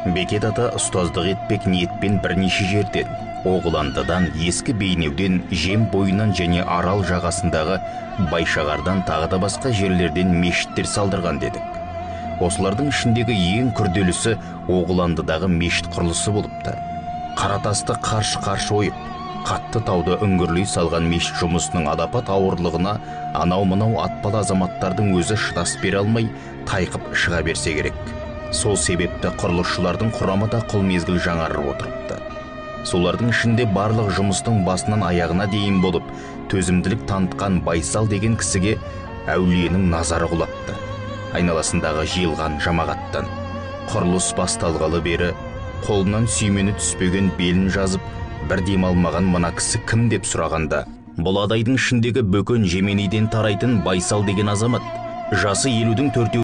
Бекет ата ұстаздық етпек ниетпен бірнеше жерден, Оғыландыдан, Ескі Бейнеуден, Жем бойынан және Арал жағасындағы Байшағардан тағы да басқа жерлерден мешіттер салдырған дедік. Осылардың ішіндегі ең күрделісі Оғыландыдағы мешіт құрылысы болыпты. Қара тасты қарш-қарш ойып, қатты тауды үңгірлей салған мешіт жұмысының алапат ауырлығына анау-мынау атпал азаматтардың өзі шыдас бере алмай тайқып шыға берсе керек. Сол себепті құрылысшылардың құрамы да құл мезгіл жаңарып отырыпты. Солардың ішінде барлық жұмыстың басынан аяғына дейін болып, төзімділік танытқан Байсал деген кісіге әулиенің назары құлапты. Айналасындағы жиылған жамағаттан құрылыс басталғалы бері қолынан сүймені түспеген, белін жазып, бір демалмаған мына кісі кім деп сұрағанда, бұл адайдың ішіндегі Бөкен Жеменейден тарайтын Байсал деген азамат, жасы 54-тің.